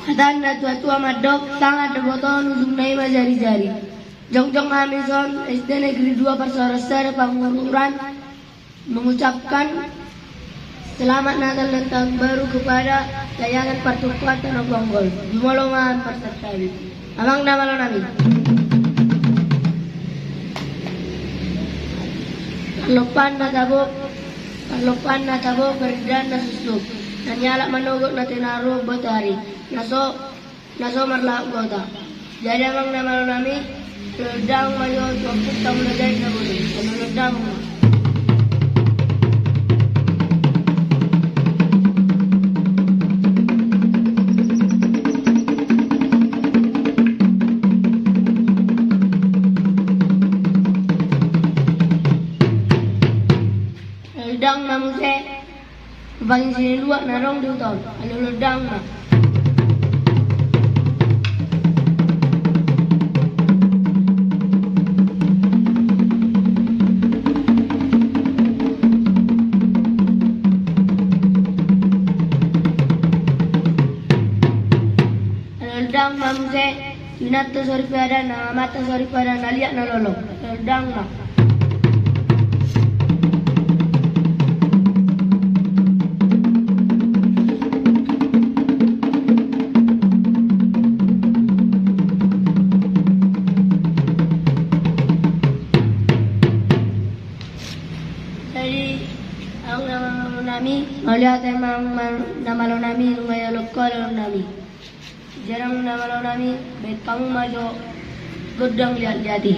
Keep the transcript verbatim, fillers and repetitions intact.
Hata ni na tua-tua mandok, tangan dohot on ujungna i ma jari-jari. Jongjong hami son S D Negeri dua Parsaoran Sada Pangururan mengucapkan selamat Natal dan Tahun Baru kepada Yayasan Partokoan Tano Ponggol. Jumolo ma hami marsantabi. Amang na malo nami. Parlompaan na tabo, parlompaan na tabo, parindaan na suksuk. Na nialap manogot na tinaruhon botari. Na so, na so marlahut gota. Jadi amang na malo nami, lolodang ma jo tu ompunta Mulajadi Sabuntung. Lolodang ma. Lolodang ma muse. Bagi si luak na rong di huta on. Lolodang ma. Lolodang ma muse. Inanta soripada, na amanta soripada, na liat na lolo. Lolodang ma. Jadi amang na malo nami, mauliate amang na malo nami, nunga dioloi ho alo nami. Jadi amang na malo nami, baen hamu ma jo gondang liat-liat i.